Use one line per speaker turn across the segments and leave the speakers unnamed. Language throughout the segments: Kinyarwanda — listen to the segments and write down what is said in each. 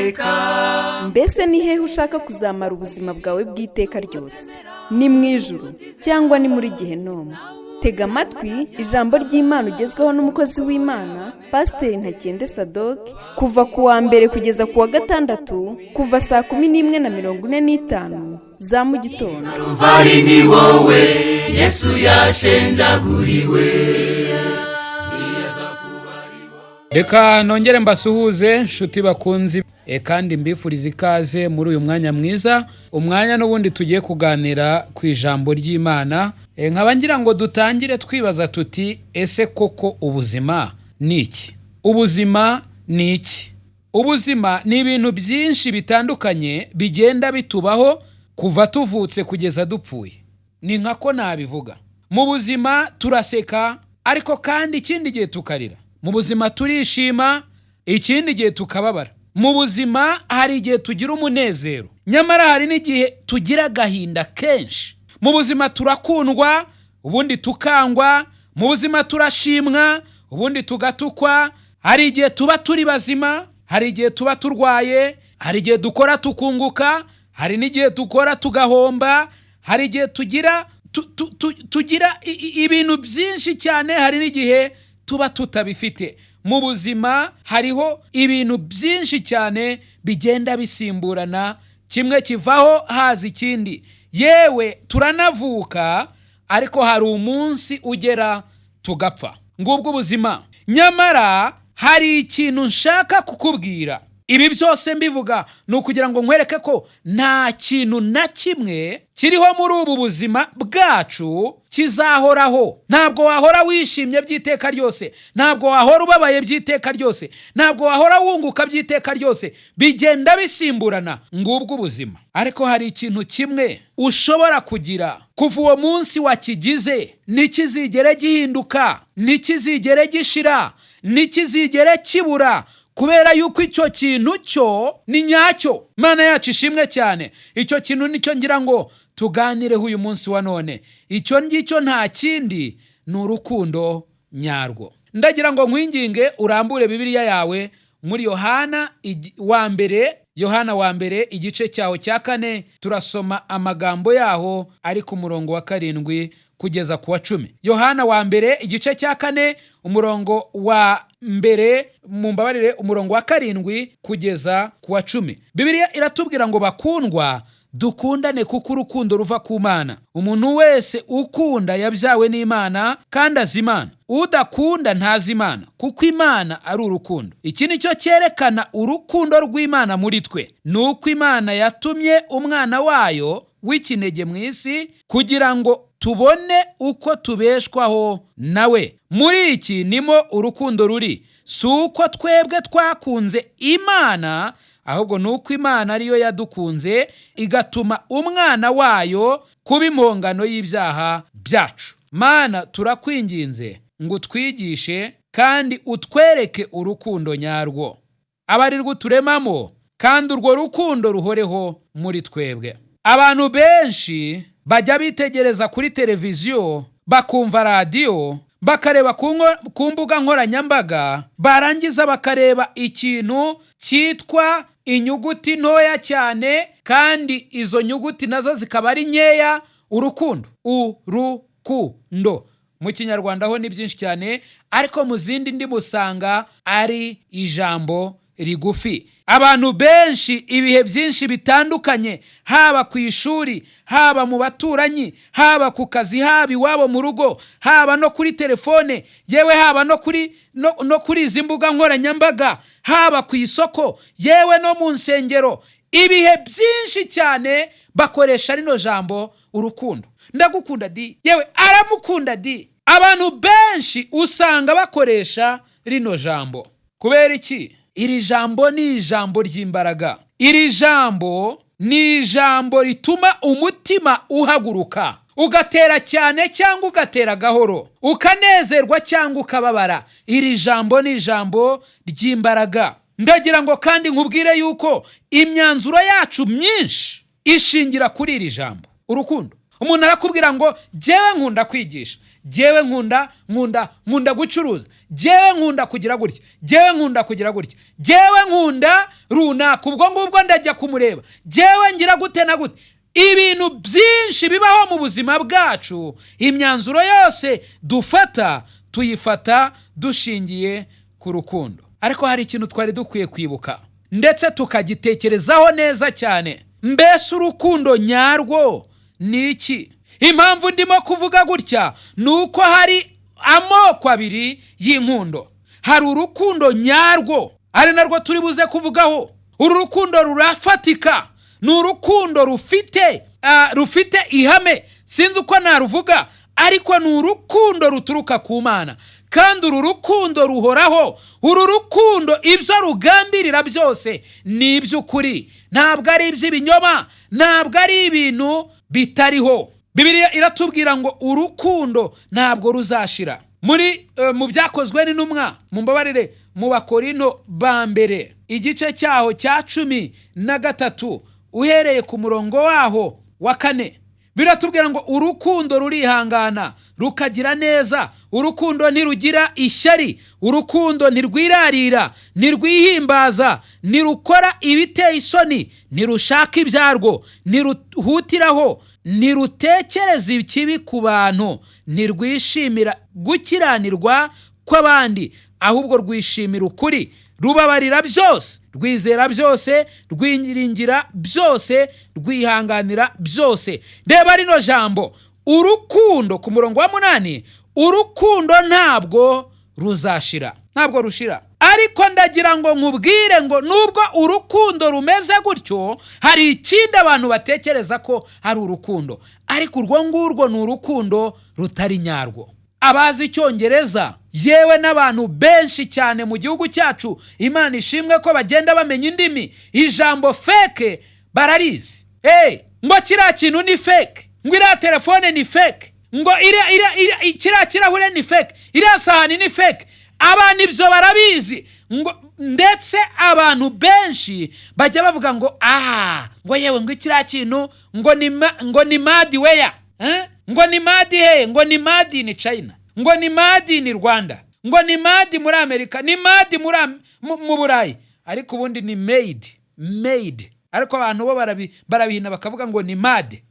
Uwiteka.
Mbese ni hehe ushaka kuzamara ubuzima bwawe bw'iteka ryose? Ni mu ijuru cyangwa ni muri gehinomu? Tega amatwi ijambo ry'Imana ugezweho n'umukozi w'Imana, Pasiteri Ntakende Sadoke, kuva ku wa mbere kugeza ku wa gatandatu, kuva saa 11:45 za mu gitondo.
Ruvari ni wowe Yesu yashenjaguriwe.
Reka nongere mbasuhuze, nshuti bakunzi, kandi mbifurize ikaze muri uyu mwanya mwiza, umwanya n'ubundi tugiye kuganira ku ijambo ry'Imana. Nkaba ngira ngo dutangire twibaza tuti: ese koko ubuzima ni iki? Ubuzima ni iki? Ubuzima ni ibintu byinshi bitandukanye bigenda bitubaho kuva tuvutse kugeza dupfuye. Ni nka ko nabivuga: mu buzima turaseka, ariko kandi ikindi gihe tukarira. Mu buzima turishima, ikindi gihe tukababara. Mu buzima hari igihe tugira umunezero, nyamara hari n'igihe tugira agahinda kenshi. Mu buzima turakundwa, ubundi tukangwa. Mu buzima turashimwa, ubundi tugatukwa. Hari igihe tuba turi bazima, hari igihe tuba turwaye. Hari igihe dukora tukunguka, hari n'igihe dukora tugahomba. Hari igihe tugira ibintu byinshi cyane, hari n'igihe tuba tutabifite. Mu buzima hariho ibintu byinshi cyane bigenda bisimburana, kimwe kivaho haza ikindi. Yewe turanavuka, ariko hari umunsi ugera tugapfa. Ngubwo ubuzima. Nyamara hari ikintu nshaka kukubwira. Ibi byose mbivuga ni ukugira ngo nkwereke ko nta kintu na kimwe kiriho muri ubu buzima bwacu kizahoraho. Ntabwo wahora wishimye by'iteka ryose, ntabwo wahora ubabaye by'iteka ryose, ntabwo wahora wunguka by'iteka ryose. Bigenda bisimburana. Ngubwo ubuzima. Ariko hari ikintu kimwe ushobora kugira kuva uwo munsi wakigize, ntikizigere gihinduka, ntikizigere gishira, ntikizigere kibura, kubera yuko icyo kintu cyo ni nyacyo. Imana yacu ishimwe cyane. Icyo kintu nicyo ngira ngo tuganireho uyu munsi wa none. Icyo ngicyo nta kindi, ni urukundo nyarwo. Ndagira ngo nkwinginge urambure Bibiliya yawe muri Yohana wa mbere, Yohana wa mbere, igice cyaho cya 4. Turasoma amagambo yaho ari ku murongo wa 7 kugeza ku wa 10. Yohana wa mbere, igice cya 4, umurongo wa mbere, mumbabarire, umurongo wa 7 kugeza ku wa 10. Bibiliya iratubwira ngo: "Bakundwa, dukundane, kuko urukundo ruva ku Mana. Umuntu wese ukunda yabyawe n'Imana kandi azi Imana. Udakunda ntazi Imana, kuko Imana ari urukundo. Iki ni cyo cyerekana urukundo rw'Imana muri twe, ni uko Imana yatumye umwana wayo w'ikinege mu isi kugira ngo tubone uko tubeshwaho nawe. Muri iki nimo urukundo ruri: si uko twebwe twakunze Imana, ahubwo ni uko Imana ariyo yadukunze, igatuma umwana wayo kuba impongano y'ibyaha byacu." Mana, turakwinginze ngo utwigishe kandi utwereke urukundo nyarwo, abe ari rwo uturemamo, kandi urwo rukundo ruhoreho muri twebwe. Abantu benshi bajya bitegereza kuri televiziyo, bakumva radiyo, bakareba ku mbuga nkoranyambaga, barangiza bakareba ikintu cyitwa inyuguti ntoya cyane, kandi izo nyuguti nazo zikaba ari nkeya: urukundo. Urukundo mu Kinyarwanda ho ni byinshi cyane, ariko mu zindi ndimi usanga ari ijambo rigufi. Abantu benshi, ibihe byinshi bitandukanye, haba ku ishuri, haba mu baturanyi, haba ku kazi, haba iwabo mu rugo, haba no kuri telefone, yewe haba no kuri izi mbuga nkoranyambaga, haba ku isoko, yewe no mu nsengero, ibihe byinshi cyane bakoresha rino jambo urukundo. Ndagukunda di, yewe aramukunda di. Abantu benshi usanga bakoresha rino jambo. Kubera iki? Iri jambo ni ijambo ry'imbaraga. Iri jambo ni ijambo rituma umutima uhaguruka, ugatera cyane cyangwa ugatera gahoro, ukanezerwa cyangwa ukababara. Iri jambo ni ijambo ry'imbaraga. Ndagira ngo kandi nkubwire yuko imyanzuro yacu myinshi ishingira kuri iri jambo urukundo. Umuntu arakubwira ngo: "Jyewe nkunda kwigisha, Jyewe nkunda gucuruza, jyewe nkunda kugira gutya, jyewe nkunda kugira gutya, jyewe nkunda runaka, ubwo ngubwo ndajya kumureba, jyewe ngira gute na gute. Ibintu byinshi bibaho mu buzima bwacu, imyanzuro yose dufata tuyifata dushingiye ku rukundo. Ariko hari ikintu twari dukwiye kwibuka ndetse tukagitekerezaho neza cyane. Mbese urukundo nyarwo ni iki? Impamvu ndimo kuvuga gutya ni uko hari amoko abiri y'inkundo. Hari urukundo nyarwo, ari narwo turi buze kuvugaho. Uru rukundo rurafatika, ni urukundo rufite ihame, sinzi uko naruvuga, ariko ni urukundo ruturuka ku Mana, kandi uru rukundo ruhoraho. Uru rukundo ibyo rugambirira byose ni iby'ukuri, ntabwo ari iby'ibinyoma, ntabwo ari ibintu bitariho. Bibiliya iratubwira ngo urukundo ntabwo ruzashira. Muri mu Byakozwe n'Intumwa, mumbabarire, mu Bakorino ba Mbere, igice cyaho cya 13, uhereye ku murongo waho wa 4, biratubwira ngo urukundo rurihangana, rukagira neza, urukundo ntirugira ishyari, urukundo ntirwirarira, ntirwihimbaza, ntirukora ibiteye isoni, ntirushaka ibyarwo, ntiruhutiraho, ntirutekereza ikibi ku bantu, ntirwishimira gukiranirwa kw'abandi, ahubwo rwishimira ukuri, rubabarira byose, rwizera byose, rwiringira byose, rwihanganira byose. Reba rino jambo urukundo ku murongo wa 8: urukundo ntabwo ruzashira, ntabwo rushira. Ariko ndagira ngo nkubwire ngo nubwo urukundo rumeze gutyo, hari ikindi abantu batekereza ko ari urukundo, ariko urwo ngurwo ni urukundo rutari nyarwo. Abazi Icyongereza, yewe n'abantu benshi cyane mu gihugu cyacu, Imana ishimwe ko bagenda bamenya indimi, ijambo fake bararizi. Hey, ngo kiriya kintu ni fake, ngo iriya telefone ni fake, ngo kiriya kirahure ni fake, iriya sahani ni fake. Abantu ibyo barabizi. Ngo ndetse abantu benshi bajya bavuga ngo aha, ngo yewe, ngo kiriya kintu ngo ni made where, ngo ni made he, ngo ni made in China, ngo ni made in Rwanda, ngo ni made muri Amerika, ni made mu Burayi. Ariko ubundi ni made, made, ariko abantu bo barabihina bakavuga ngo ni made.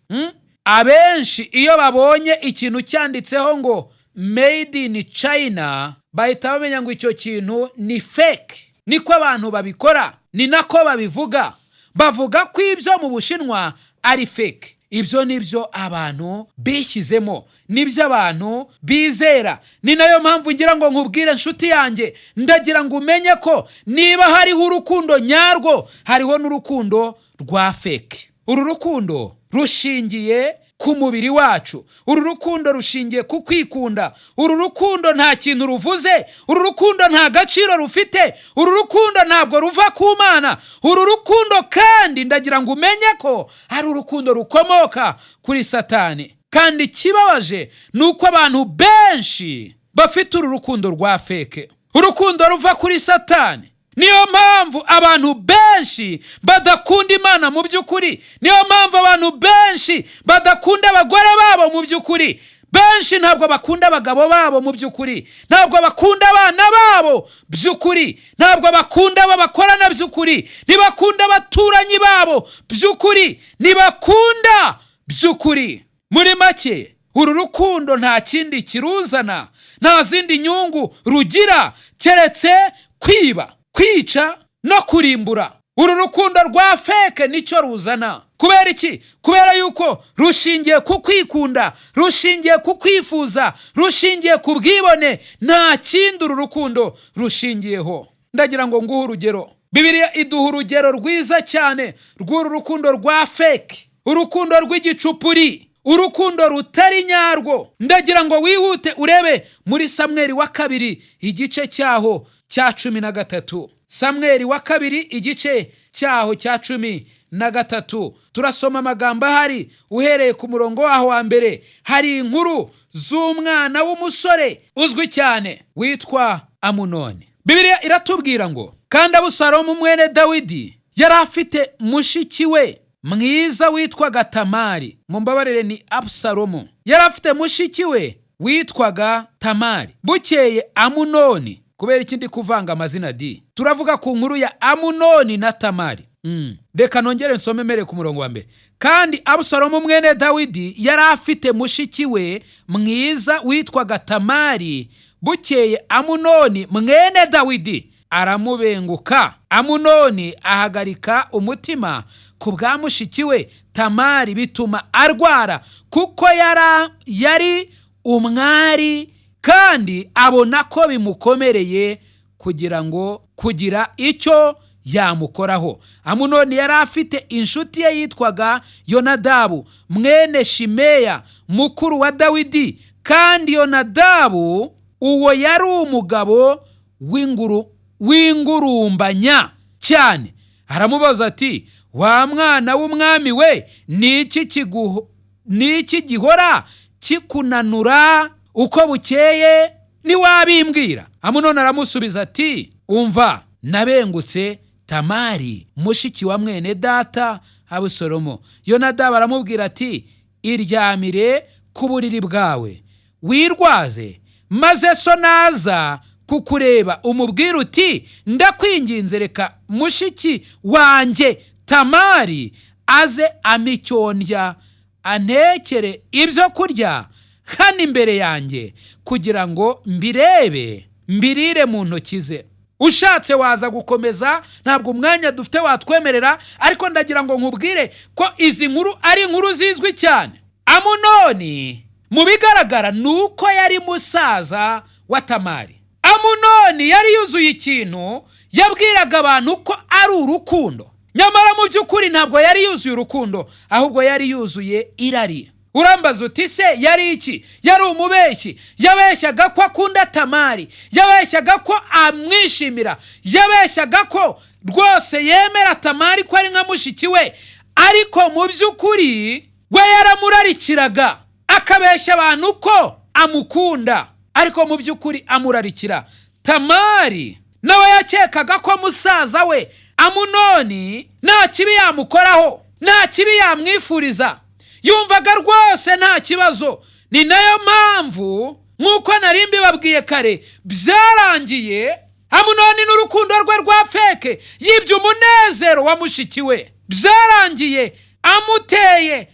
Abenshi iyo babonye ikintu cyanditseho ngo made in China, bahita bamenya ngo icyo kintu ni fake. Niko abantu babikora, ni nako babivuga. Bavuga ko ibyo mu Bushinwa ari fake. Ibyo ni byo abantu bishyizemo, nibyo abantu bizera. Ni nayo mpamvu ngira ngo nkubwire, inshuti yanjye, ndagira ngo umenye ko niba hariho urukundo nyarwo, hariho n'urukundo rwa fake. Uru rukundo rushingiye ku mubiri wacu, uru rukundo rushingiye ku kwikunda, uru rukundo nta kintu ruvuze, uru rukundo nta gaciro rufite, uru rukundo ntabwo ruva ku Mana. Uru rukundo kandi ndagira ngo umenye ko ari urukundo rukomoka kuri Satani. Kandi ikibabaje ni uko abantu benshi bafite uru rukundo rwa fake, urukundo ruva kuri Satani. Niyo mpamvu abantu benshi badakunda Imana mu by'ukuri, niyo mpamvu abantu benshi badakunda abagore babo mu by'ukuri, benshi ntabwo bakunda abagabo babo mu by'ukuri, ntabwo bakunda abana babo by'ukuri, ntabwo bakunda abo bakorana by'ukuri, ntibakunda abaturanyi babo by'ukuri, ntibakunda by'ukuri. Muri make, uru rukundo nta kindi kiruzana, nta zindi nyungu rugira keretse kwiba, kwica no kurimbura. Uru rukundo rwa fake nicyo ruzana. Kubera iki? Kubera yuko rushingiye ku kwikunda, rushingiye ku kwifuza, rushingiye ku bwibone. Nta kindi uru rukundo rushingiyeho. Ndagira ngo nguhe urugero. Bibiliya iduha urugero rwiza cyane rw'uru rukundo rwa fake, urukundo rw'igicupuri, urukundo rutari nyarwo. Ndagira ngo wihute urebe muri Samweri wa Kabiri, igice cyaho cya 13. Samweri wa Kabiri, igice cyaho cya 13, turasoma amagambo ahari uhereye ku murongo waho wa 1. Hari inkuru z'umwana w'umusore uzwi cyane witwa Amunoni. Bibiliya iratubwira ngo kandi Abusalomu mwene Dawidi yari afite mushiki we mwiza witwaga Tamari. Mumbabarire, ni Abusalomu yari afite mushiki we. witwaga Tamari. Bukeye Amunoni, kubera ikindi kuvanga amazina di, turavuga ku nkuru ya Amunoni na Tamari. Reka nongere nsome mere ku murongo wa mbere. Kandi Abusalomu mwene Dawidi yari afite mushiki we mwiza witwaga Tamari. Bukeye Amunoni mwene Dawidi aramubenguka. Amunoni ahagarika umutima ku bwa mushiki we Tamari, bituma arwara, kuko yari umwari, kandi abona ko bimukomereye kugira ngo kugira icyo yamukoraho. Amunoni yari afite inshuti ye yitwaga Yonadabu mwene Shimeya, mukuru wa Dawidi. Kandi Yonadabu uwo yari umugabo w'ingurumbanya cyane. Aramubaza ati: "Wa mwana w'umwami we, ni iki gihora kikunanura uko bukeye? Ntiwabimbwira?" Amunoni aramusubiza ati: "Umva, nabengutse Tamari mushiki wa mwene data Abusalomo." Yonadabu aramubwira ati: "Iryamire ku buriri bwawe wirwaze, maze so naza kukureba umubwire uti: 'Ndakwinginze, reka mushiki wanjye Tamari aze amicyondya, antekere ibyo kurya hano imbere yanjye, kugira ngo mbirebe, mbirire mu ntoki ze.'" Ushatse waza gukomeza, ntabwo umwanya dufite watwemerera, ariko ndagira ngo nkubwire ko izi nkuru ari inkuru zizwi cyane. Amunoni mu bigaragara ni uko yari musaza wa Tamari. Amunoni yari yuzuye ikintu yabwiraga abantu ko ari urukundo, nyamara mu by'ukuri ntabwo yari yuzuye urukundo, ahubwo yari yuzuye irari. Urambaza uti: "Se yari iki?" Yari umubeshyi. Yabeshyaga ko akunda Tamari, yabeshyaga ko amwishimira, yabeshyaga ko rwose yemera Tamari ko ari nka mushiki we, ariko mu by'ukuri we yaramurarikiraga, akabeshya abantu ko amukunda, ariko mu by'ukuri amurarikira. Tamari nawe yakekaga ko musaza we Amunoni nta kibi yamukoraho, nta kibi yamwifuriza, yumvaga rwose nta kibazo. Ni nayo mpamvu, nk'uko nari mbibabwiye kare, byarangiye Amunoni n'urukundo rwe rwa fake yibye umunezero wa mushiki we. Byarangiye amuteye,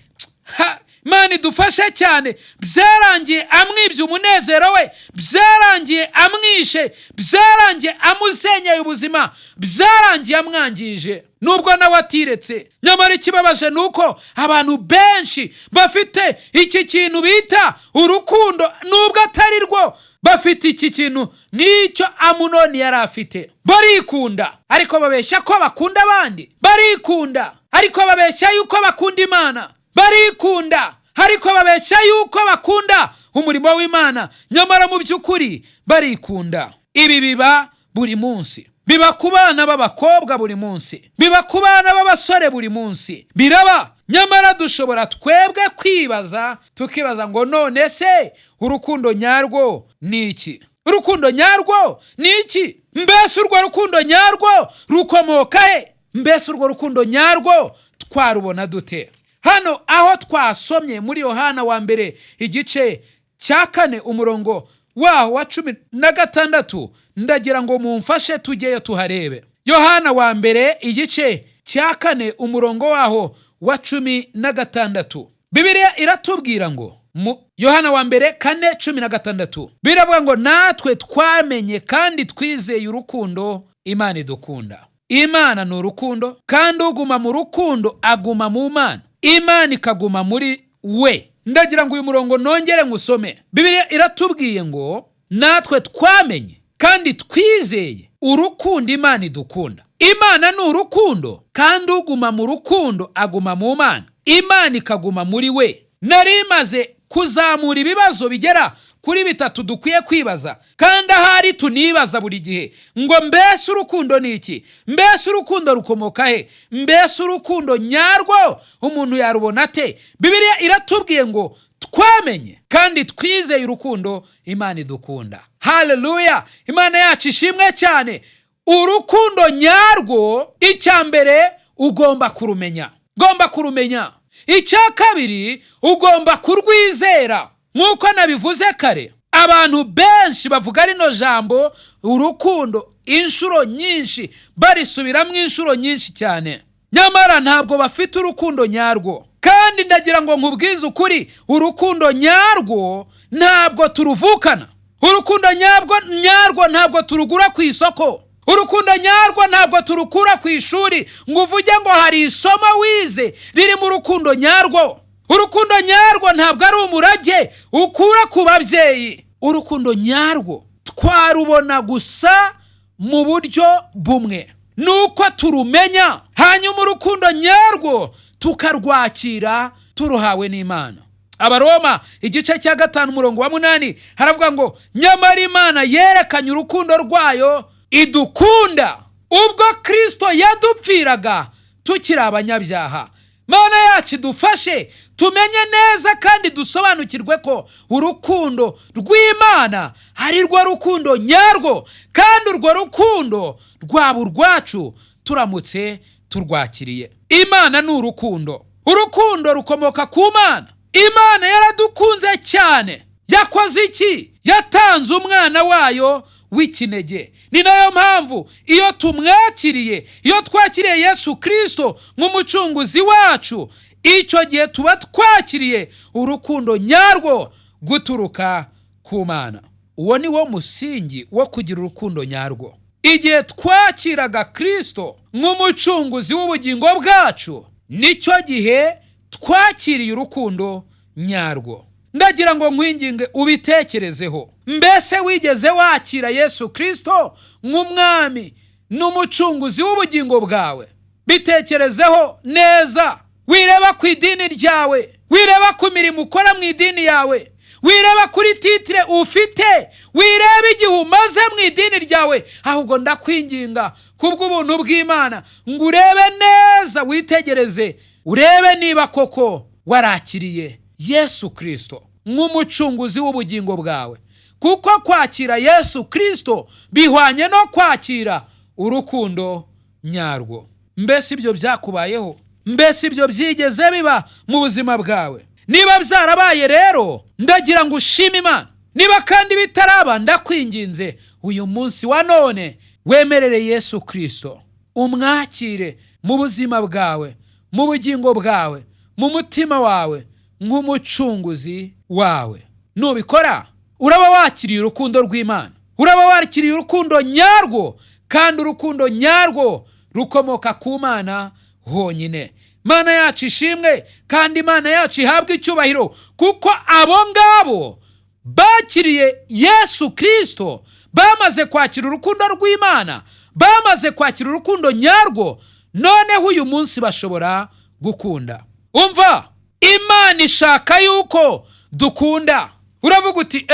Imana idufashe cyane, byarangiye amwibye umunezero we, byarangiye amwishe, byarangiye amusenyeye ubuzima, byarangiye amwangije, nubwo nawe atiretse. Nyamara ikibabaje ni uko abantu benshi bafite iki kintu bita urukundo, nubwo atari rwo. Bafite iki kintu nk'icyo Amunoni yari afite. Barikunda ariko babeshya ko bakunda abandi, barikunda ariko babeshya yuko bakunda Imana, barikunda ariko babeshya yuko bakunda umurimo w'Imana, nyamara mu by'ukuri barikunda. Ibi biba buri munsi, biba ku bana b'abakobwa buri munsi, biba ku bana b'abasore buri munsi, biraba. Nyamara dushobora twebwe kwibaza, tukibaza ngo: "None se urukundo nyarwo ni iki? Urukundo nyarwo ni iki? Mbese urwo rukundo nyarwo rukomoka he? Mbese urwo rukundo nyarwo twarubona dute?" Hano aho twasomye muri Yohana wa mbere igice cya 4, umurongo waho wa 16, ndagira ngo mumfashe tujyeyo tuharebe. Yohana wa mbere igice cya 4, umurongo waho wa 16, Bibiliya iratubwira ngo, mu Yohana wa mbere 4:16, biravuga ngo: "Natwe twamenye kandi twizeye urukundo Imana idukunda. Imana ni urukundo, kandi uguma mu rukundo aguma mu Mana, Imana ikaguma muri we." Ndagira ngo uyu murongo nongere nkusome. Bibiliya iratubwiye ngo: "Natwe twamenye kandi twizeye urukundo Imana idukunda. Imana ni urukundo, kandi uguma mu rukundo aguma mu Mana, Imana ikaguma muri we." Nari imaze kuzamura ibibazo bigera kuri bitatu dukwiye kwibaza, kandi ahari tunibaza buri gihe ngo: mbese urukundo ni iki? Mbese urukundo rukomoka he? Mbese urukundo nyarwo umuntu yarubona ate? Bibiliya iratubwiye ngo: "Twamenye kandi twizeye urukundo Imana idukunda." Haleluya, Imana yacu ishimwe cyane. Urukundo nyarwo, icya mbere ugomba kurumenya, ugomba kurumenya. Icya kabiri, ugomba kurwizera. Nk'uko nabivuze kare, abantu benshi bavuga rino jambo urukundo inshuro nyinshi, barisubiramo inshuro nyinshi cyane, nyamara ntabwo bafite urukundo nyarwo. Kandi ndagira ngo nkubwize ukuri, urukundo nyarwo ntabwo turuvukana. Urukundo nyarwo nyarwo ntabwo turugura ku isoko. Urukundo nyarwo ntabwo turukura ku ishuri ngo uvuge ngo hari isomo wize ririmo urukundo nyarwo. Urukundo nyarwo ntabwo ari umurage ukura ku babyeyi. Urukundo nyarwo twarubona gusa mu buryo bumwe, ni uko turumenya, hanyuma urukundo nyarwo tukarwakira turuhawe n'Imana. Abaroma igice cya 5 umurongo wa 8 haravuga ngo: "Nyamara Imana yerekanye urukundo rwayo idukunda ubwo Kirisito yadupfiraga tukiri abanyabyaha." Mana yacu idufashe tumenye neza kandi dusobanukirwe ko urukundo rw'Imana ari rwo rukundo nyarwo, kandi urwo rukundo rwaba urwacu turamutse turwakiriye. Imana ni urukundo. Urukundo rukomoka ku Mana. Imana yaradukunze cyane. Yakoze iki? Yatanze umwana wayo w'ikinege. Ni nayo mpamvu iyo tumwakiriye, iyo twakiriye Yesu Kirisito nk'umucunguzi wacu, icyo gihe tuba twakiriye urukundo nyarwo guturuka ku Mana. Uwo ni wo musingi wo kugira urukundo nyarwo. Igihe twakiraga Kirisito nk'umucunguzi w'ubugingo bwacu, nicyo gihe twakiriye urukundo nyarwo. Ndagira ngo nkwinginge ubitekerezeho. Mbese wigeze wakira Yesu Kirisito nk'umwami n'umucunguzi w'ubugingo bwawe? Bitekerezeho neza. Wireba ku idini ryawe, wireba ku mirimo ukora mu idini yawe, wireba kuri titre ufite, wireba igihe umaze mu idini ryawe, ahubwo ndakwinginga kubw'ubuntu bw'Imana ngo urebe neza, witegereze, urebe niba koko warakiriye Yesu Kirisito nk'umucunguzi w'ubugingo bwawe, kuko kwakira Yesu Kirisito bihwanye no kwakira urukundo nyarwo. Mbese ibyo byakubayeho? Mbese ibyo byigeze biba mu buzima bwawe? Niba byarabaye rero, ndagira ngo ushime Imana. Niba kandi bitaraba, ndakwinginze uyu munsi wa none wemerere Yesu Kirisito, umwakire mu buzima bwawe, mu bugingo bwawe, mu mutima wawe nk'umucunguzi wawe. Nubikora uraba wakiriye urukundo rw'Imana, uraba wakiriye urukundo nyarwo, kandi urukundo nyarwo rukomoka ku Mana honyine. Mana yacu ishimwe, kandi Imana yacu ihabwe icyubahiro, kuko abo ngabo bakiriye Yesu Kirisito bamaze kwakira urukundo rw'Imana, bamaze kwakira urukundo nyarwo, noneho uyu munsi bashobora gukunda. Umva, Imana ishaka yuko dukunda. Uravuga uti: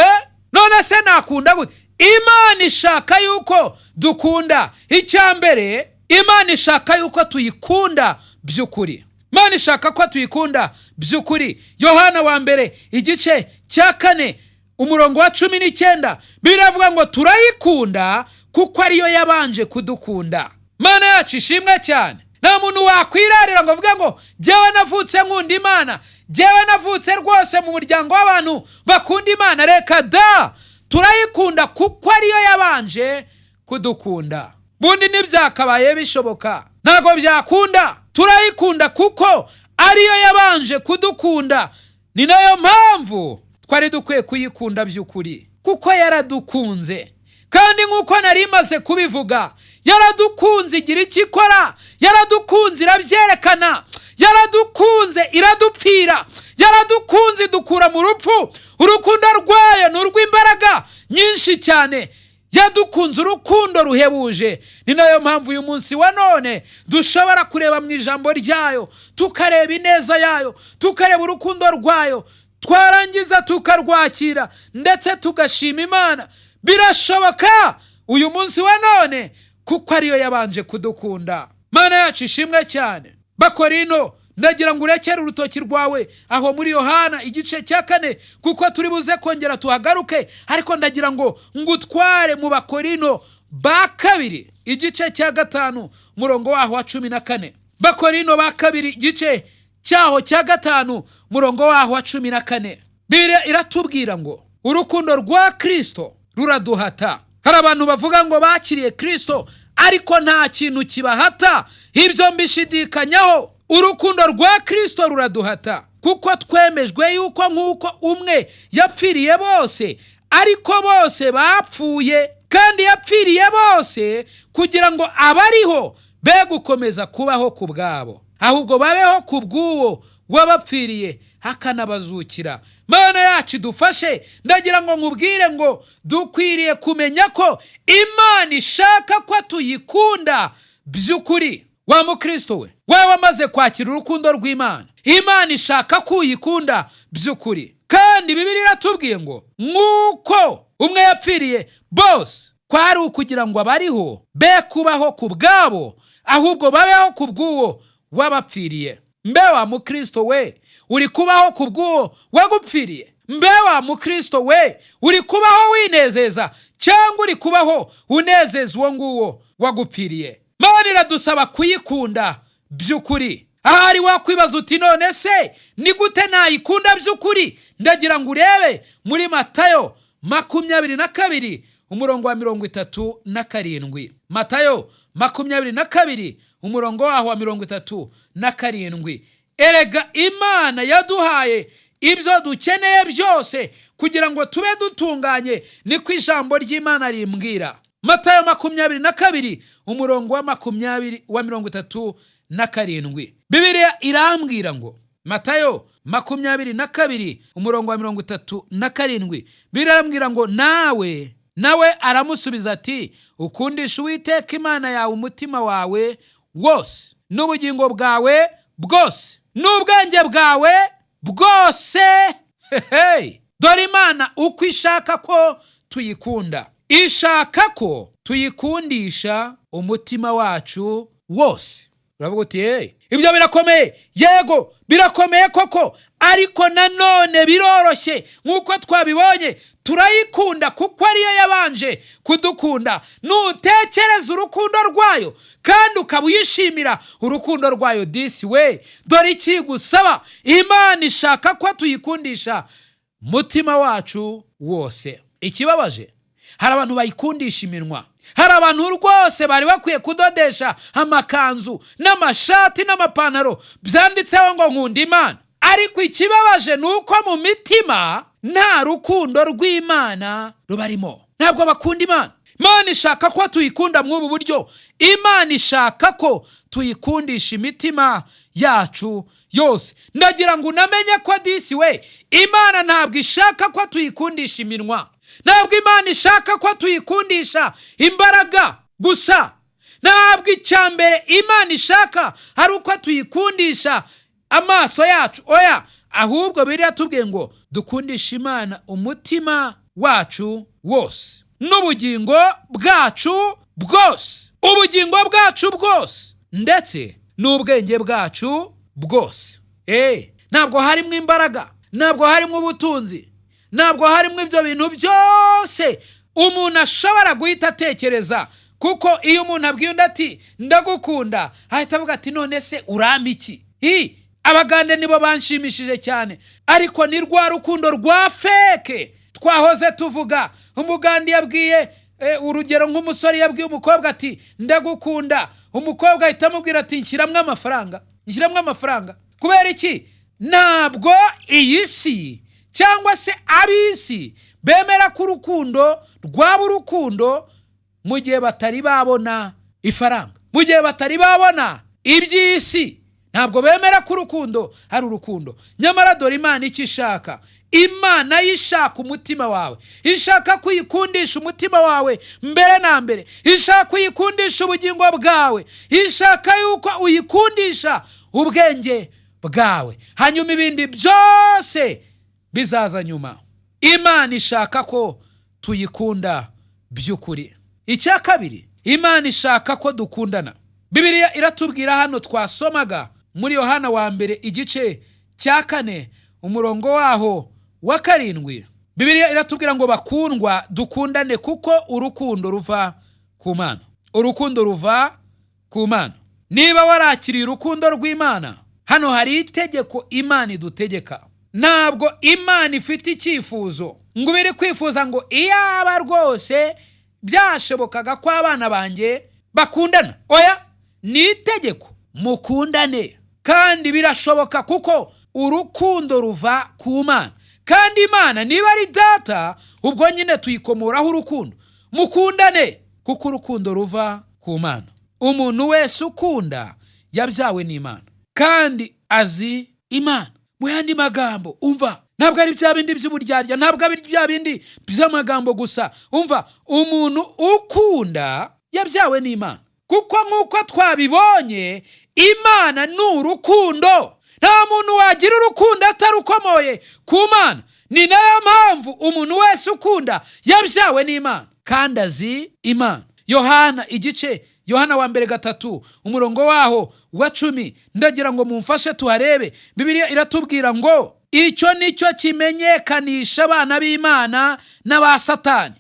"None se nakunda gute?" Imana ishaka yuko dukunda. Icya mbere, Imana ishaka yuko tuyikunda by'ukuri. Imana ishaka ko tuyikunda by'ukuri. Yohana wa mbere igice cya 4 umurongo wa 19 biravuga ngo: "Turayikunda kuko ariyo yabanje kudukunda." Mana yacu ishimwe cyane. Nta muntu wakwirarira ngo avuge ngo: "Jyewe navutse nkunda Imana, jyewe navutse rwose mu muryango w'abantu bakunda Imana." Reka da! Turayikunda kuko ariyo yabanje kudukunda. Bundi ntibyakabaye bishoboka, ntabwo byakunda. Turayikunda kuko ariyo yabanje kudukunda. Ni nayo mpamvu twari dukwiye kuyikunda by'ukuri, kuko yaradukunze. Kandi nk'uko nari maze kubivuga, yaradukunze igira icyo ikora, yaradukunze irabyerekana, yaradukunze iradupfira, yaradukunze idukura mu rupfu. Urukundo rwayo ni urw'imbaraga nyinshi cyane. Yadukunze urukundo ruhebuje. Ni nayo mpamvu uyu munsi wa none dushobora kureba mu ijambo ryayo, tukareba ineza yayo, tukareba urukundo rwayo, twarangiza tukarwakira ndetse tugashima Imana. Birashoboka uyu munsi wa none kuko ariyo yabanje kudukunda. Mana yacu ishimwe cyane. Bakorino, ndagira ngo urekere urutoki rwawe aho muri Yohana igice cya 4, kuko turi buze kongera tuhagaruke, ariko ndagira ngo ngutware mu Bakorino ba kabiri igice cya 5 murongo waho wa 14. Bakorino ba kabiri igice cyaho cya 5 murongo waho wa 14. Bibiliya iratubwira ngo urukundo rwa Kirisito ruraduhata. Hari abantu bavuga ngo bakiriye Kirisito ariko nta kintu kibahata, ibyo mbishidikanyaho. Urukundo rwa Kirisito ruraduhata kuko twemejwe yuko nk'uko umwe yapfiriye bose, ariko bose bapfuye, kandi yapfiriye bose kugira ngo abariho be gukomeza kubaho ku bwabo, ahubwo babeho ku bw'uwo wabapfiriye akanabazukira. Mana yacu idufashe. Ndagira ngo nkubwire ngo dukwiriye kumenya ko Imana ishaka ko tuyikunda by'ukuri. Wa mukristo we, wowe wamaze kwakira urukundo rw'Imana, Imana ishaka ko uyikunda by'ukuri. Kandi Bibiliya iratubwiye ngo nk'uko umwe yapfiriye bose, kwari ukugira ngo abariho be kubaho ku bwabo, ahubwo babeho ku bw'uwo wabapfiriye. Mbe wa mukristo we, uri kubaho ku bw'uwo wagupfiriye? Mbe wa mukristo we, uri kubaho winezeza cyangwa uri kubaho unezeza uwo nguwo wagupfiriye? Mana iradusaba kuyikunda by'ukuri. Ahari wakwibaza uti none se ni gute nayikunda by'ukuri? Ndagira ngo urebe muri Matayo 22 umurongo wa 37. Matayo 22 umurongo waho wa 37. Erega Imana yaduhaye ibyo dukeneye byose kugira ngo tube dutunganye, niko ijambo ry'Imana rimbwira. Matayo 22 umurongo wa 20 wa 37, Bibiliya irambwira ngo Matayo 22 umurongo wa 37, Bibiliya irambwira ngo nawe aramusubiza ati ukundisha Uwiteka Imana yawe umutima wawe wose n'ubugingo bwawe bwose n'ubwenge bwawe bwose. Hehe, dore Imana uko ishaka ko tuyikunda. Ishaka ko tuyikundisha umutima wacu wose. Uravuga uti hey, ibyo birakomeye. Yego, birakomeye koko, ariko nanone biroroshye. Nk'uko twabibonye, turayikunda kuko ariyo yabanje kudukunda. Nutekereza urukundo rwayo kandi ukaba uyishimira urukundo rwayo, disi we, dore ikigusaba. Imana ishaka ko tuyikundisha mutima wacu wose. Ikibabaje, hari abantu bayikundisha iminwa. Hari abantu rwose bari bakwiye kudodesha amakanzu n'amashati n'amapantaro byanditseho ngo nkunda Imana, ariko ikibabaje ni uko mu mitima nta rukundo rw'Imana rubarimo, ntabwo bakunda Imana. Imana ishaka ko tuyikunda mw'ubu buryo. Imana ishaka ko tuyikundisha imitima yacu yose. Ndagira ngo unamenye ko disi we, Imana ntabwo ishaka ko tuyikundisha iminwa, ntabwo Imana ishaka ko tuyikundisha imbaraga gusa, ntabwo icya mbere Imana ishaka ari uko tuyikundisha amaso yacu, oya. Ahubwo biriya tubwiye ngo dukundishe Imana umutima wacu wose n'ubugingo bwacu bwose, ubugingo bwacu bwose ndetse n'ubwenge bwacu bwose. Ntabwo harimo imbaraga, ntabwo harimo ubutunzi, ntabwo harimo ibyo bintu byose umuntu ashobora guhita atekereza, kuko iyo umuntu abwiye undi ati ndagukunda, ahita avuga ati none se urampa iki? Abagande nibo banshimishije cyane, ariko ni rwa rukundo rwa fake twahoze tuvuga. Umugande yabwiye, urugero nk'umusore yabwiye umukobwa ati ndagukunda, umukobwa ahita amubwira ati nshyiramo amafaranga, nshyiramo amafaranga. Kubera iki? Ntabwo iyi si cyangwa se ab'isi bemera ko urukundo rwaba urukundo mu gihe batari babona ifaranga, mu gihe batari babona iby'isi, ntabwo bemera ko urukundo ari urukundo. Nyamara dore Imana icyo ishaka. Imana yo ishaka umutima wawe, ishaka kuyikundisha umutima wawe mbere na mbere, ishaka kuyikundisha ubugingo bwawe, ishaka yuko uyikundisha ubwenge bwawe, hanyuma ibindi byose bizaza nyuma. Imana ishaka ko tuyikunda by'ukuri. Icya kabiri, Imana ishaka ko dukundana. Bibiliya iratubwira hano twasomaga muri Yohana wa mbere igice cya 4 umurongo waho wa 7. Bibiliya iratubwira ngo bakundwa, dukundane kuko urukundo ruva ku Mana. Urukundo ruva ku Mana. Niba warakiriye urukundo rw'Imana, hano hari itegeko Imana idutegeka. Ntabwo Imana ifite icyifuzo ngo ubiri kwifuza ngo iyaba rwose byashobokaga ko abana banjye bakundana. Oya, ni itegeko, mukundane. Kandi birashoboka kuko urukundo ruva ku Mana, kandi Imana niba ari Data, ubwo nyine tuyikomoraho urukundo. Mukundane kuko urukundo ruva ku Mana. Umuntu wese ukunda yabyawe n'Imana kandi azi Imana. Mu yandi magambo, umva, ntabwo ari bya bindi by'uburyarya, ntabwo ari bya bindi by'amagambo gusa. Umva, umuntu ukunda yabyawe n'Imana, kuko nk'uko twabibonye, Imana ni urukundo. Nta muntu wagira urukundo atarukomoye ku Mana. Ni nayo mpamvu umuntu wese ukunda yabyawe n'Imana kandi azi Imana. Yohana igice, Yohana wa mbere 3, umurongo waho wa 10, ndagira ngo mumfashe tuharebe. Bibiliya iratubwira ngo icyo ni cyo kimenyekanisha abana b'Imana n'aba Satani.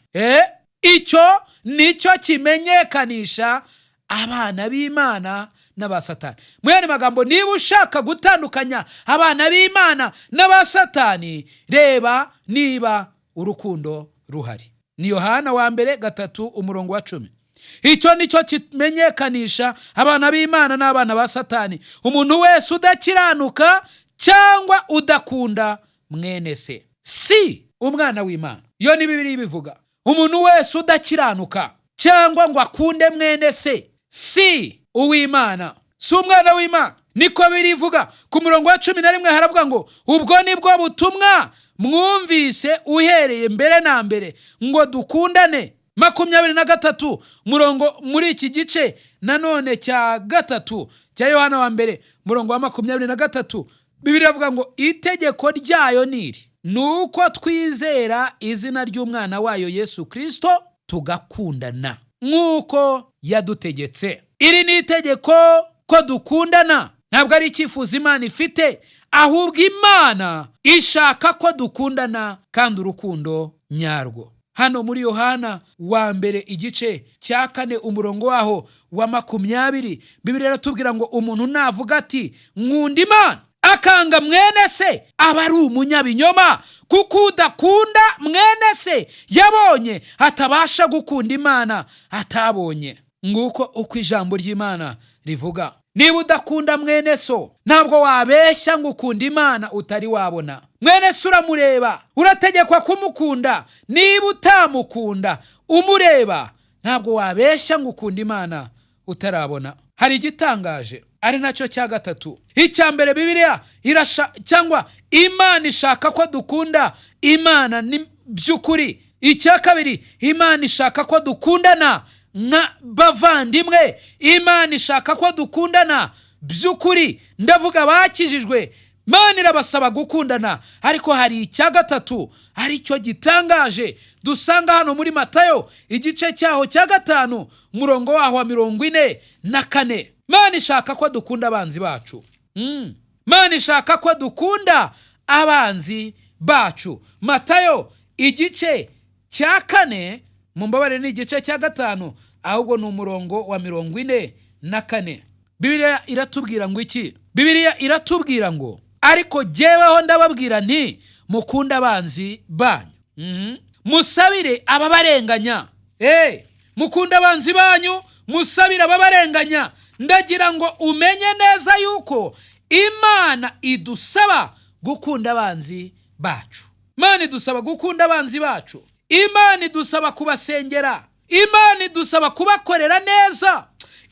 Icyo ni cyo kimenyekanisha abana b'Imana n'aba Satani. Mu yandi magambo, niba ushaka gutandukanya abana b'Imana n'aba Satani, reba niba urukundo ruhari. Ni Yohana wa mbere 3, umurongo wa 10. Icyo ni cyo kimenyekanisha abana b'Imana n'abana ba Satani: umuntu wese udakiranuka cyangwa udakunda mwene se si umwana w'Imana. Iyo ni Bibiliya ibivuga. Umuntu wese udakiranuka cyangwa ngo akunde mwene se si uw'Imana, si umwana w'Imana, niko birivuga. Ku murongo wa 11 haravuga ngo: "Ubwo ni bwo butumwa mwumvise uhereye mbere na mbere, ngo dukundane." 23 murongo muri iki gice nanone cya gatatu cya Yohana wa mbere, murongo wa 23, Bibiliya iravuga ngo: "Itegeko ryayo ni iri, ni uko twizera izina ry'umwana wayo Yesu Kirisito, tugakundana nk'uko yadutegetse." Iri ni itegeko ko dukundana. Ntabwo ari icyifuzo Imana ifite, ahubwo Imana ishaka ko dukundana, kandi urukundo nyarwo. Hano muri Yohana wa mbere igice cya 4, umurongo waho wa 20, Bibiliya iratubwira ngo: "Umuntu navuga ati 'Nkunda Imana,' akanga mwene se, aba ari umunyabinyoma, kuko udakunda mwene se yabonye atabasha gukunda Imana atabonye." Nguko uko ijambo ry'Imana rivuga. Niba udakunda mwene so, ntabwo wabeshya ngo ukunda Imana utari wabona. Mwene so uramureba, urategekwa kumukunda. Niba utamukunda umureba, ntabwo wabeshya ngo ukunda Imana utarabona. Hari igitangaje ari nacyo cya gatatu. Icya mbere, Bibiliya irasha cyangwa Imana ishaka ko dukunda Imana ni by'ukuri. Icya kabiri, Imana ishaka ko dukundana nka bavandimwe. Imana ishaka ko dukundana by'ukuri, ndavuga bakijijwe. Imana irabasaba gukundana. Ariko hari icya gatatu aricyo gitangaje dusanga hano muri Matayo igice cyaho cya 5, umurongo waho wa 44. Imana ishaka ko dukunda abanzi bacu. Imana ishaka ko dukunda abanzi bacu. Matayo igice cya 4, mumbabarire, ni igice cya 5, ahubwo ni umurongo wa 44. Bibiliya iratubwira ngo iki? Bibiliya iratubwira ngo: "Ariko jyeweho ndababwira nti mukunde abanzi banyu, musabire ababarenganya." Mukunde abanzi banyu, musabire ababarenganya. Ndagira ngo umenye neza yuko Imana idusaba gukunda abanzi bacu. Imana idusaba gukunda abanzi bacu, Imana idusaba kubasengera, Imana idusaba kubakorera neza,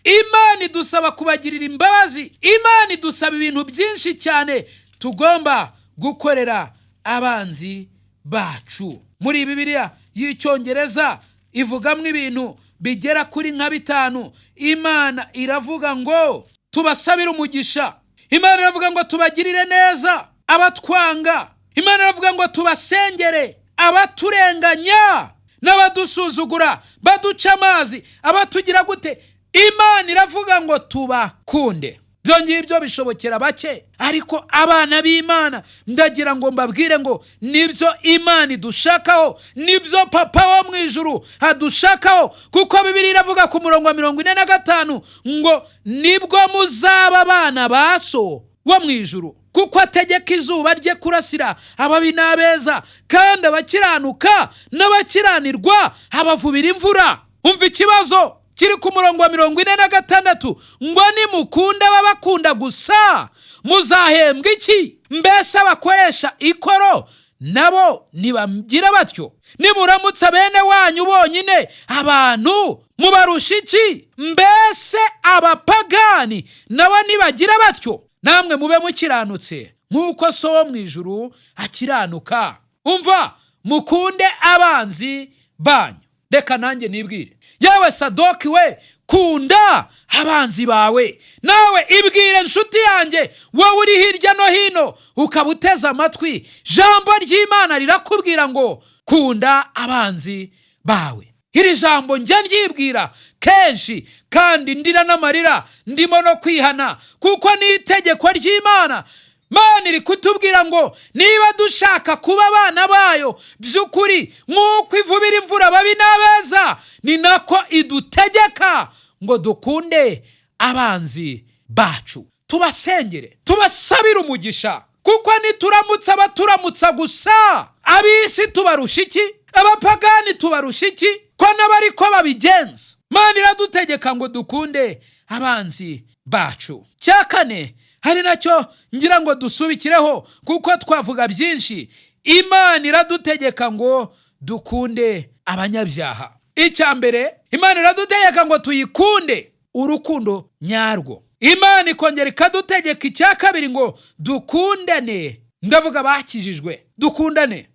Imana idusaba kubagirira imbabazi. Imana idusaba ibintu byinshi cyane tugomba gukorera abanzi bacu. Muri Bibiliya y'Icyongereza ivugamo ibintu bigera kuri nka bitanu. Imana iravuga ngo tubasabire umugisha, Imana iravuga ngo tubagirire neza abatwanga, Imana iravuga ngo tubasengere abaturenganya n'abadusuzugura, baduca amazi, abatugira gute. Imana iravuga ngo tubakunde. Ibyo ngibyo bishobokera bake, ariko abana b'Imana, ndagira ngo mbabwire ngo nibyo Imana idushakaho, nibyo Papa wo mu ijuru adushakaho, kuko Bibiliya iravuga ku murongo wa 45 ngo: "Nibwo muzaba abana ba So wo mu ijuru, kuko ategeka izuba rye kurasira ababi n'abeza, kandi abakiranuka n'abakiranirwa abavubira imvura. Umva ikibazo kiri ku murongo wa 46, ngo nimukunda ababakunda gusa muzahembwa iki? Mbese abakoresha ikoro nabo ntibagira batyo? Nimuramutsa bene wanyu bonyine, abantu mubarusha iki? Mbese abapagani nabo ntibagira batyo? Namwe mube mukiranutse nk'uko So wo mu ijuru akiranuka. Umva, mukunde abanzi banyu. Reka nanjye nibwire, yewe Sadoki we, kunda abanzi bawe. Nawe ibwire nshuti yanjye, wowe uri hirya no hino ukaba uteze amatwi, jambo ry'Imana rirakubwira ngo kunda abanzi bawe. Iri jambo njya ndyibwira kenshi kandi ndira n'amarira, ndimo no kwihana, kuko ni itegeko ry'Imana. Mana iri kutubwira ngo niba dushaka kuba abana bayo by'ukuri, nk'uko ivubira imvura ababi n'abeza, ni nako idutegeka ngo dukunde abanzi bacu, tubasengere, tubasabire umugisha, kuko nituramutsa abaturamutsa gusa, ab'isi tubarusha iki? Abapagani tubarusha iki? Ko n'abari ko babigenza. Mana iradutegeka ngo dukunde abanzi bacu. Cya kane, hari nacyo ngira ngo dusubikireho kuko twavuga byinshi, Imana iradutegeka ngo dukunde abanyabyaha. Icya mbere, Imana iradutegeka ngo tuyikunde urukundo nyarwo. Imana ikongera ikadutegeka icya kabiri ngo dukundane. Ndavuga abakijijwe, dukundane.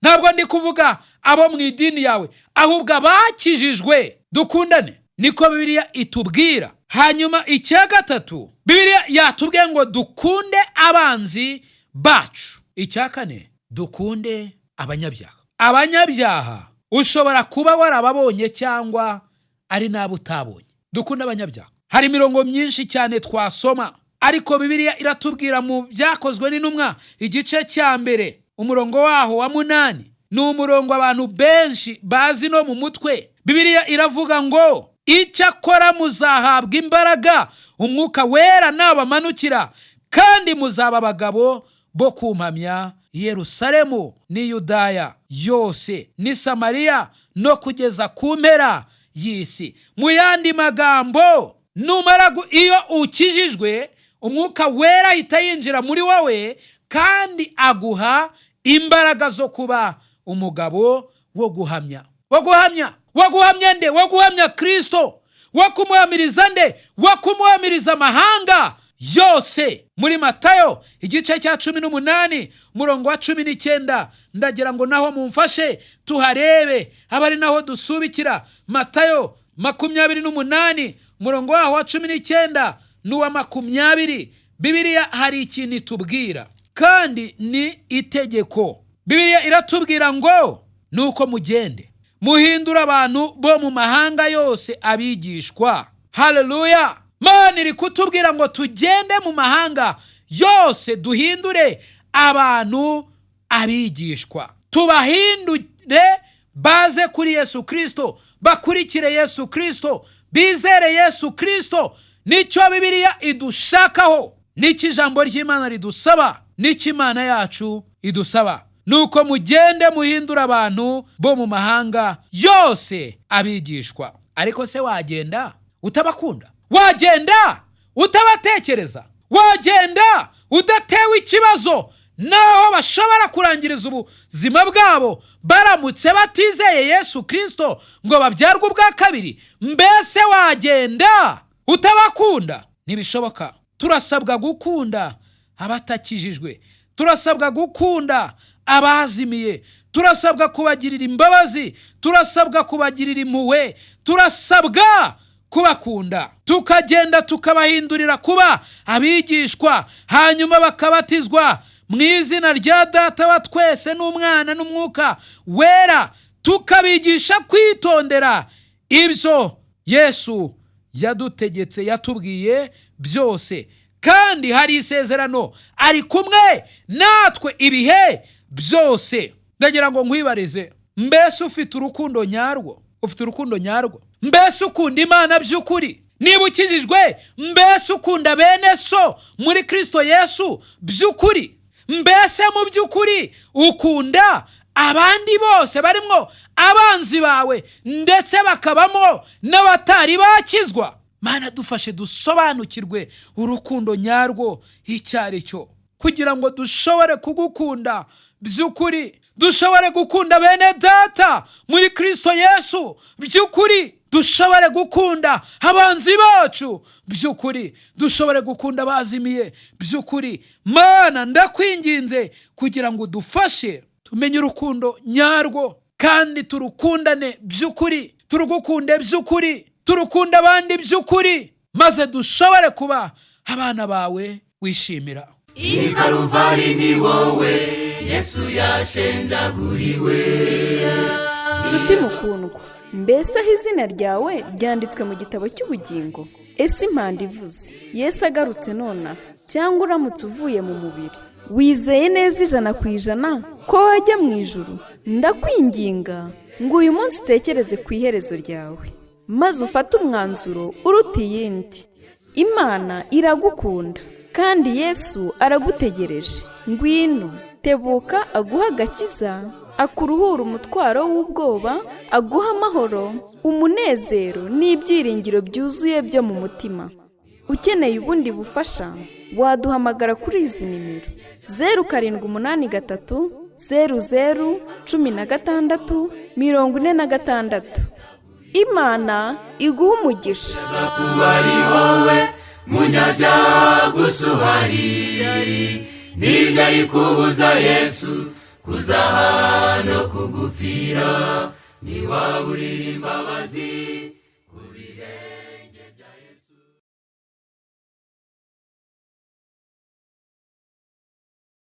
Ntabwo ndi kuvuga abo mu idini yawe, ahubwo abakijijwe dukundane, niko Bibiliya itubwira. Hanyuma icya gatatu, Bibiliya yatubwiye ngo dukunde abanzi bacu. Icya kane, dukunde abanyabyaha. Abanyabyaha ushobora kuba warababonye cyangwa ari n'abo utabonye. Dukunde abanyabyaha. Hari imirongo myinshi cyane twasoma, ariko Bibiliya iratubwira mu Byakozwe n'Intumwa igice cya 1, umurongo waho wa 8, ni umurongo abantu benshi bazi no mu mutwe. Bibiliya iravuga ngo icyakora muzahabwa imbaraga Umwuka Wera nabamanukira, kandi muzaba abagabo bo kumpamya Yerusalemu n'i Yudaya yose n'i Samariya no kugeza ku mpera y'isi. Mu yandi magambo, numara iyo ukijijwe, Umwuka Wera ahita yinjira muri wowe kandi aguha imbaraga zo kuba umugabo wo guhamya. Wo guhamya, wo guhamya nde? Wo guhamya Kirisito. Wo kumuhamiriza nde? Wo kumuhamiriza amahanga yose. Muri Matayo igice cya 18, umurongo wa 19, ndagira ngo naho mumfashe tuharebe, aba ari naho dusubikira. Matayo 28, umurongo waho wa 19 n'uwa 20, Bibiliya hari ikintu itubwira kandi ni itegeko. Bibiliya iratubwira ngo nuko mugende muhindura abantu bo mu mahanga yose abigishwa. Haleluya! Mana iri kutubwira ngo tugende mu mahanga yose duhindure abantu abigishwa, tubahindure baze kuri Yesu Kirisito, bakurikire Yesu Kirisito, bizere Yesu Kirisito. Nicyo Bibiliya idushakaho, nicyo ijambo ry'Imana ridusaba, nicyo Imana yacu idusaba. Nuko mugende muhindura abantu bo mu mahanga yose abigishwa. Ariko se wagenda utabakunda? Wagenda utabatekereza? Wagenda udatewe ikibazo naho bashobora kurangiriza ubuzima bwabo baramutse batizeye Yesu Kirisito ngo babyarwe ubwa kabiri? Mbese wagenda utabakunda? Ntibishoboka. Turasabwa gukunda abatakijijwe, turasabwa gukunda abazimiye, turasabwa kubagirira imbabazi, turasabwa kubagirira impuhwe, turasabwa kubakunda, tukagenda tukabahindurira kuba abigishwa, hanyuma bakabatizwa mu izina rya Data wa twese n'Umwana n'Umwuka Wera, tukabigisha kwitondera ibyo Yesu yadutegetse, yatubwiye byose. Kandi hari isezerano, ari kumwe natwe ibihe byose. Ndagira ngo nkwibarize, mbese ufite urukundo nyarwo? Ufite urukundo nyarwo? Mbese ukunda Imana by'ukuri? Niba ukijijwe, mbese ukunda bene so muri Kristo Yesu by'ukuri? Mbese mu by'ukuri ukunda abandi bose barimo abanzi bawe, ndetse bakabamo n'abatari bakizwa? Mana, dufashe dusobanukirwe urukundo nyarwo icyo ari cyo, kugira ngo dushobore kugukunda by'ukuri, dushobore gukunda bene data muri Kristo Yesu by'ukuri, dushobore gukunda abanzi bacu by'ukuri, dushobore gukunda abazimiye by'ukuri. Mana, ndakwinginze kugira ngo udufashe tumenye urukundo nyarwo kandi turukundane by'ukuri, turugukunde by'ukuri, turukunde abandi by'ukuri, maze dushobore kuba abana bawe wishimira.
I Karuvari ni wowe Yesu yashenjaguriwe.
Nshuti mukundwa, mbese aho izina ryawe ryanditswe mu gitabo cy'ubugingo? Ese impanda ivuze Yesu agarutse nonaha, cyangwa uramutse uvuye mu mubiri, wizeye neza 100% ko wajya mu ijuru? Ndakwinginga ngo uyu munsi utekereze ku iherezo ryawe, maze ufate umwanzuro uruta iyindi. Imana iragukunda kandi Yesu aragutegereje. Ngwino, tebuka aguhe agakiza, akuruhura umutwaro w'ubwoba, aguha amahoro, umunezero n'ibyiringiro byuzuye byo mu mutima. Ukeneye ubundi bufasha, waduhamagara kuri izi nimero: 0783 00 16 46. Imana iguha umugisha.
Kuba ari wowe munyabyaha gusa uhari, nibyo ari kubuza Yesu kuzaha no kugupfira, ntiwaburira imbabazi ku birenge.